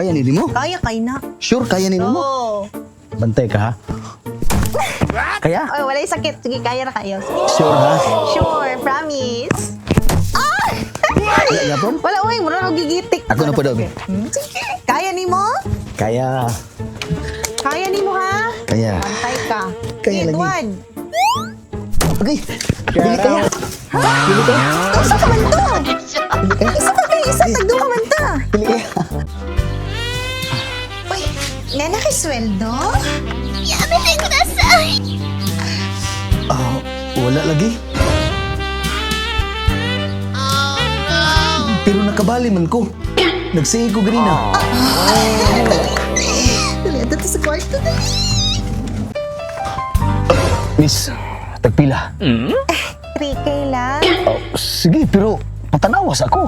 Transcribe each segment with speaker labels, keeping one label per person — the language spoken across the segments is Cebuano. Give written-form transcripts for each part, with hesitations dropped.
Speaker 1: Kaya ni mo?
Speaker 2: Kaya kay na.
Speaker 1: Sure, kaya ni mo?
Speaker 2: Oo.
Speaker 1: Bantay ka ha? Kaya?
Speaker 2: Ay, walay sakit. Sige, kaya na kayo. Sige.
Speaker 1: Sure ha?
Speaker 2: Sure, promise. Ah!
Speaker 1: Wala yapon?
Speaker 2: Wala, uy, mura ako gigitik.
Speaker 1: Ako na po daw, be.
Speaker 2: Sige. Kaya ni mo?
Speaker 1: Kaya.
Speaker 2: Kaya ni mo, ha?
Speaker 1: Kaya.
Speaker 2: Bantay ka.
Speaker 1: Kaya
Speaker 2: Sige,
Speaker 1: lagi.
Speaker 2: Tuan.
Speaker 1: Okay. Dili kaya. Dili kaya.
Speaker 2: Isa ka man to. Isa pa kayo, isa. Tagdo ka man ta.
Speaker 1: Dili kaya.
Speaker 2: Uy, nana kay sweldo?
Speaker 1: Ah, wala lagi. Pero nakabali man ko. Nagsige ko ganina.
Speaker 2: Dali, ito sa kwarto. Dali.
Speaker 1: Miss, tagpila.
Speaker 2: 3K lang.
Speaker 1: Oh, sige, pero patanawas ako.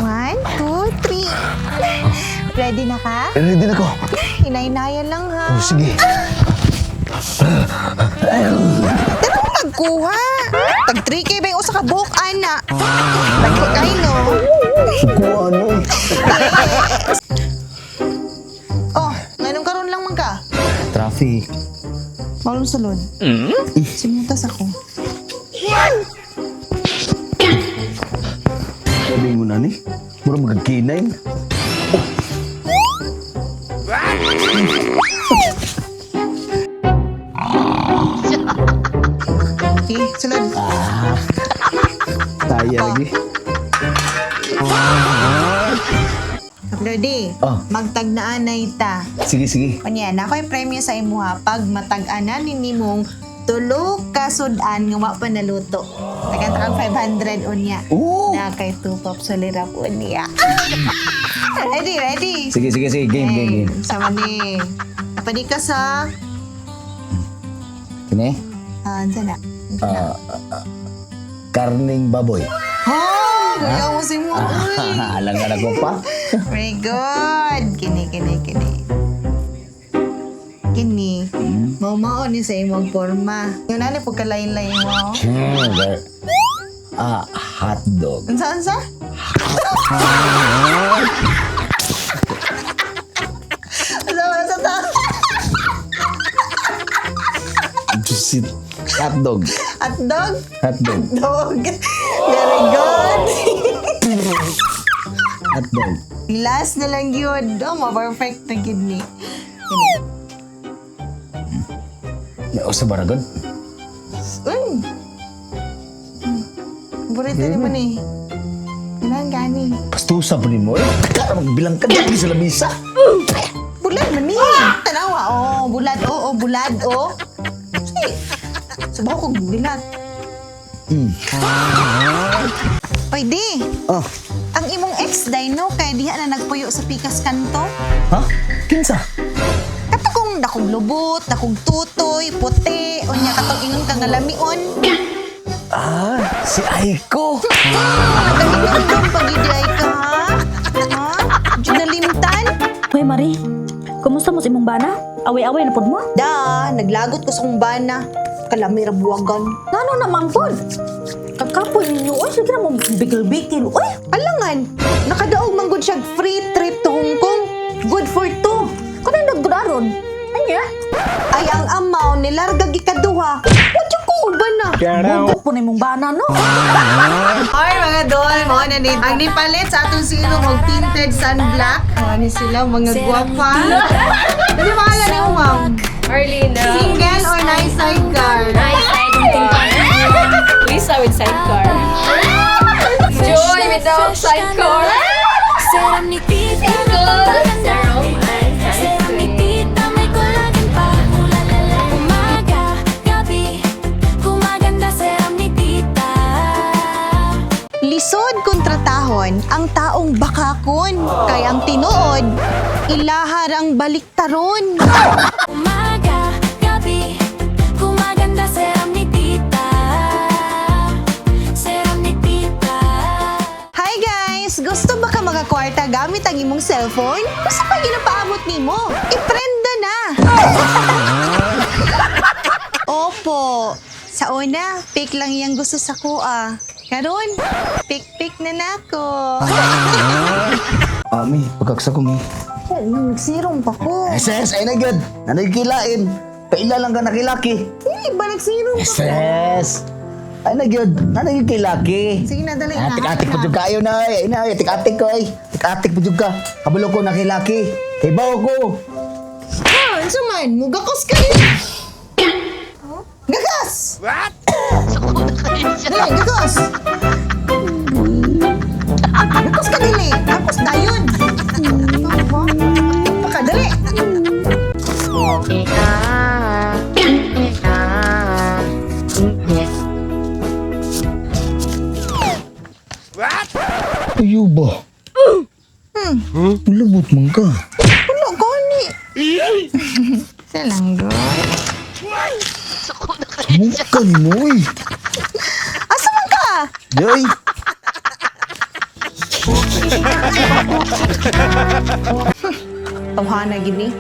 Speaker 2: One, two, three. Ready na ka?
Speaker 1: Ready na ko.
Speaker 2: Hinay-hinayan lang ha.
Speaker 1: Oh, sige.
Speaker 2: Pero kung nagkuha. Tag 3K ba yung usa ka book, ana? Nagkukay, no?
Speaker 1: Sukuan ano eh.
Speaker 2: Oh, ngayon karon lang man ka.
Speaker 1: Traffic.
Speaker 2: Maulong sulod. Simutas ako.
Speaker 1: Sabi mo na ni. Mura magkakinay.
Speaker 2: Okay, sulod.
Speaker 1: Taya lagi.
Speaker 2: Lodi,
Speaker 1: Oh.
Speaker 2: magtagnaan ta.
Speaker 1: Sige, sige.
Speaker 2: Kanya, na ako'y premyo sa imuha pag matag-anan ni mong tulo ka sudan nga wa pa naluto. Tagan kang 500 unya.
Speaker 1: Oo.
Speaker 2: Na kay two pop solirap unya. Ready, ready.
Speaker 1: Sige, sige, sige. Game, game, game.
Speaker 2: Sama ni. Pwede ka sa
Speaker 1: Kini?
Speaker 2: Ah, unsa na? Unsa na?
Speaker 1: Karning baboy.
Speaker 2: Oh, gaya mo si mo. Uy.
Speaker 1: Alam na ko pa.
Speaker 2: Very good. Kini, kini, kini. Kini. Mao-mao ni sa imong forma. Yun na ni pagkalain-lain mo.
Speaker 1: Ah, hot dog.
Speaker 2: Unsa, unsa? Unsa, unsa ta?
Speaker 1: Juicy. Hot dog.
Speaker 2: Hot dog?
Speaker 1: Hot dog.
Speaker 2: Dog. Very good.
Speaker 1: Hot dog.
Speaker 2: Last na lang yun. Oh, ma-perfect na gid ni. Kini.
Speaker 1: Usa ba ragod?
Speaker 2: Uy! Paborito ni mo ni. Kailangan gani.
Speaker 1: Pastusa pa ni mo eh. Taka magbilang ka dito sa lamisa.
Speaker 2: Bulad man ni. Tanawa, oh. Bulad, oh, oh. Bulad, oh. Sige. Subaw ko bilat. Oy, di.
Speaker 1: Oh.
Speaker 2: Ang imong ex, Dino, kay diha na nagpuyo sa pikas kanto.
Speaker 1: Ha? Kinsa?
Speaker 2: Kato kung dakong lubot, dakong tutoy, puti, unya katong ingon ka nga lamion.
Speaker 1: Ah, si Aiko.
Speaker 2: Nagahinumdum pag ay ka, ha? Ha? Dyan nalimtan?
Speaker 3: Hoy Marie, kumusta mo sa imong bana? Away-away na pud mo?
Speaker 2: Da, naglagot ko sa kong bana. Kalami ra buwagan.
Speaker 3: Ngano naman pud? Kakapoy ninyo, oy, sige na mo bigil-bigil, oy.
Speaker 2: Alangan, nakadaog man gud siya free trip to Hong Kong. Good for two.
Speaker 3: Kanang nagdudaron? Anya?
Speaker 2: Ay ang amaw nilarga gikaduha. Wadyo ko uban na.
Speaker 3: Bugok po na imong bana, no?
Speaker 2: Ay mga dol, mo na ni ang nipalit sa atong silong og tinted sunblock. Mo ni sila mga gwapa. Ano pangalan ni ma'am?
Speaker 4: Arlene.
Speaker 2: Single or nice sidecar?
Speaker 4: Nice sidecar. Lisa with sidecar. Joy without sidecar.
Speaker 5: Serum ni tita
Speaker 4: Single. Serum and
Speaker 5: Serum ni
Speaker 4: sunscreen.
Speaker 5: tita may collagen pa. Umaga, gabi, kumaganda serum ni tita.
Speaker 2: Lisod kontratahon ang taong bakakon, kay ang tinuod, ilaharang baliktaron.
Speaker 5: Umaga, gabi, kumaganda serum ni tita. Serum ni tita.
Speaker 2: Hi guys! Gusto ba ka makakwarta gamit ang imong cellphone? Basta pa ginapaabot nimo, iprenda na! Opo. Sa una, pick lang iyang gusto sa kuha. Karon, pick-pick na nako.
Speaker 1: Ami, pagkaksa ko mi.
Speaker 2: Nagsirom pa ko.
Speaker 1: SS, ay na gyud. Nanay kilain. Kaila lang ka nakilaki.
Speaker 2: Hindi ba nagsirom pa ko?
Speaker 1: SS. Ay na gyud. Nanay kilaki.
Speaker 2: Sige na, dali na.
Speaker 1: Atik-atik po jud kayo na ay. Ay na, ay, atik-atik ko ay. Atik-atik po jud ka. Kabalo ko nakilaki. Kay bawo ko.
Speaker 2: Ha, unsa man? Mugakos ka rin. Gakas! What? Dali, gakas! Gakas ka dili. Tapos dayon. Pakadali.
Speaker 1: Tuyo ba? Hmm. Lubot man ka.
Speaker 2: Wala gani. Sa lang, girl.
Speaker 1: Mukha ni mo eh.
Speaker 2: Asa man ka?
Speaker 1: Day.
Speaker 2: Tawhana gini.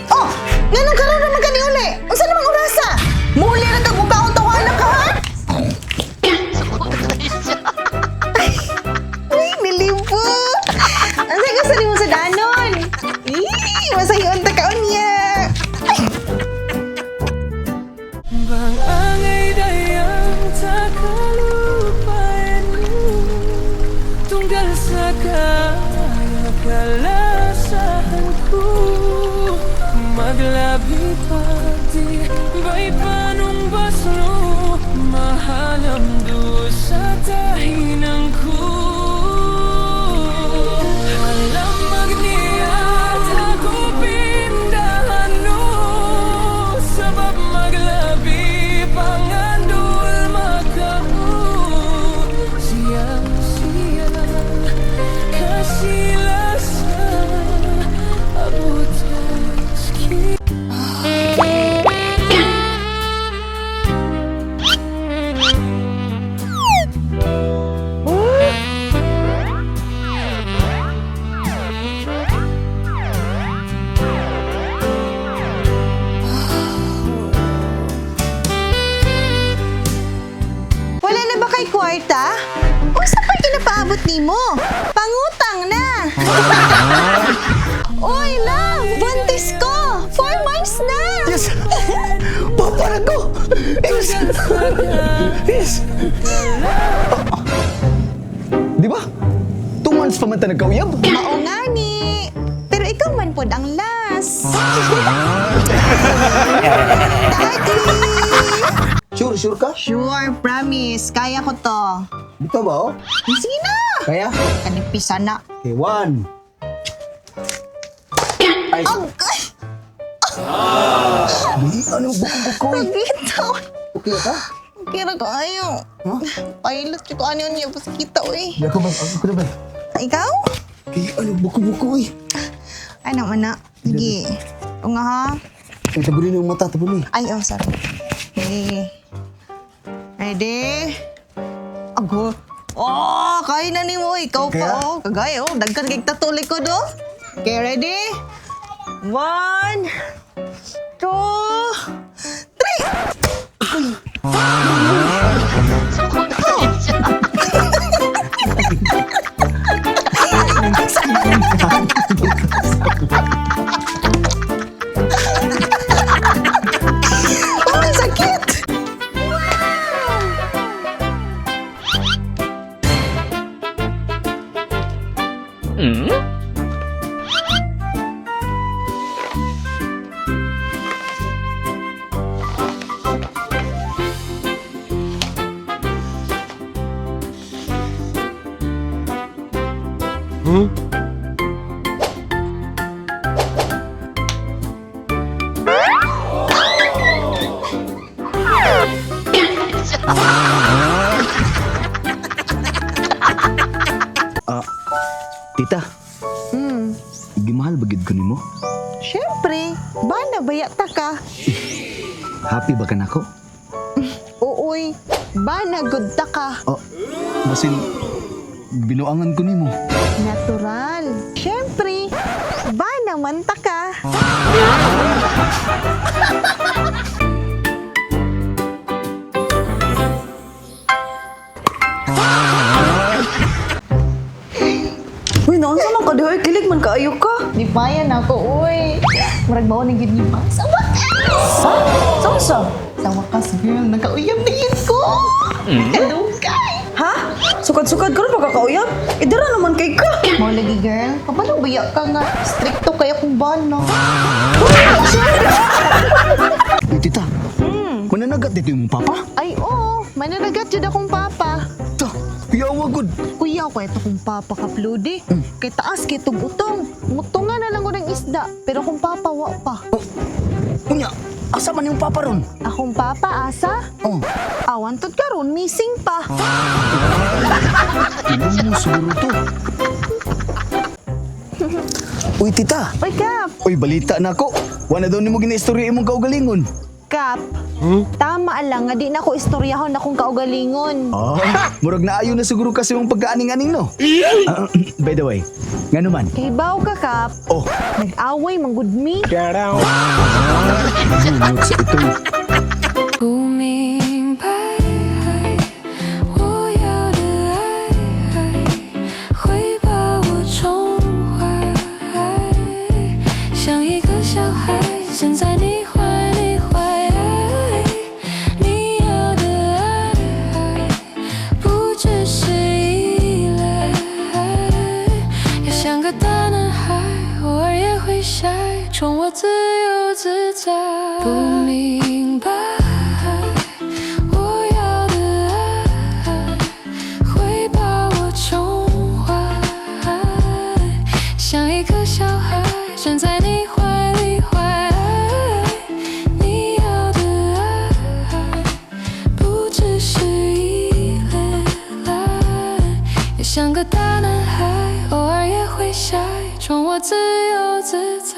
Speaker 2: Oh, nganong karon naman ka ni uli? Unsa namang orasa? Muuli ra kag mukaon tawhana ka ha? Uy, nilibot. Asa ka sa nimo sa danon? Ih, masayon ta kaon niya.
Speaker 6: Bang angay dayang takalupain mo Tunggal sa kaya kalasahan ko Maglabi pa di ba'y panong baslo Mahalam do sa tahinang ko Alam magniya takupin dahano Sabab maglabi pangandul makao Siya, siya, kasilasa Abutas ki
Speaker 2: Wala na ba kay kwarta? Unsa pa ginapaabot nimo? Pangutang na. Oy, love, buntis ko. 4 months na.
Speaker 1: Yes! Papa na ko! Yes! Yes! Di ba? 2 months pa man ta nagkauyab.
Speaker 2: Mao nga ni. Pero ikaw man pod ang last. Daddy!
Speaker 1: Sure, sure ka?
Speaker 2: Sure, promise. Kaya ko to.
Speaker 1: Dito ba oh?
Speaker 2: Sige na!
Speaker 1: Kaya?
Speaker 2: Kanipisa na.
Speaker 1: Okay, one. Ay,
Speaker 2: Agay!
Speaker 1: di, ano buko-buko?
Speaker 2: Pagitaw!
Speaker 1: Okay ka?
Speaker 2: Kira ko ayo. Pilot ko ano niya pas kita oy.
Speaker 1: Di ako ba? Ako na ba?
Speaker 2: Ikaw?
Speaker 1: Okay, ano buko-buko eh.
Speaker 2: Ano man na? Sige. O nga ha?
Speaker 1: Ay, tabulin yung mata, tabulin.
Speaker 2: Ay, oh, sorry. Sige. Ready? Ago. Oh, kaya na nimo ikaw pa
Speaker 1: Kaya?
Speaker 2: oh. Kagaya oh, daghan kay tattoo likod oh. Okay, ready? One, two, three. Oh, ang sakit!
Speaker 1: Ah, tita. Gimahal ba gid ko nimo?
Speaker 2: Siyempre, bana baya ta ka.
Speaker 1: Happy ba ka nako?
Speaker 2: Uuy, bana good ta ka.
Speaker 1: Oh, basin binuangan ko nimo.
Speaker 2: Natural. Siyempre, bana man ta ka. Lipayan ako, uy. Murag mao na gyud ni pa. Sa wakas!
Speaker 3: Ha? Sa unsa?
Speaker 2: Sa wakas, girl, nakauyab na gyud ko. Kalugay.
Speaker 3: Ha? Sukad-sukad karon pagkakauyab? Idara naman kay ka.
Speaker 2: Mao lagi, girl. Kabalo baya ka nga. Stricto kay akong bana.
Speaker 1: Uy, tita. Mananagat dito yung papa?
Speaker 2: Ay, oo. Mananagat jud akong papa.
Speaker 1: Ta, yawa gud.
Speaker 2: Kuya ko ito kong papa kaplodi. Kay taas kay tugutong. Mutunga na lang ko ng isda. Pero kung papa, wa pa.
Speaker 1: Unya, asa man yung papa ron?
Speaker 2: Akong papa, asa?
Speaker 1: Oh,
Speaker 2: Awan tod karon, missing pa.
Speaker 1: ibang mo siguro to. Uy, tita.
Speaker 2: Uy, Kap.
Speaker 1: Uy, balita na ako. Wala daw nimo ginaistorya imong kaugalingon.
Speaker 2: Kap, tama lang nga di na ko istoryahon akong kaugalingon.
Speaker 1: Ah, murag naayo na siguro kasi mong pagkaaning-aning, no? Ah, by the way, ngano man?
Speaker 2: Kay baw ka, Kap.
Speaker 1: Oh,
Speaker 2: Nag-away manggud mi.
Speaker 1: bunot sa ito.
Speaker 5: 不明白，我要的爱会把我宠坏，像一个小孩陷在你怀里怀。你要的爱不只是依赖，要像个大男孩，偶尔也会晒，宠我自由自在。不明白，我要的爱会把我宠坏，像一个小孩陷在你怀里怀。你要的爱不只是依赖，也像个大男孩，偶尔也会晒，宠我自由自在。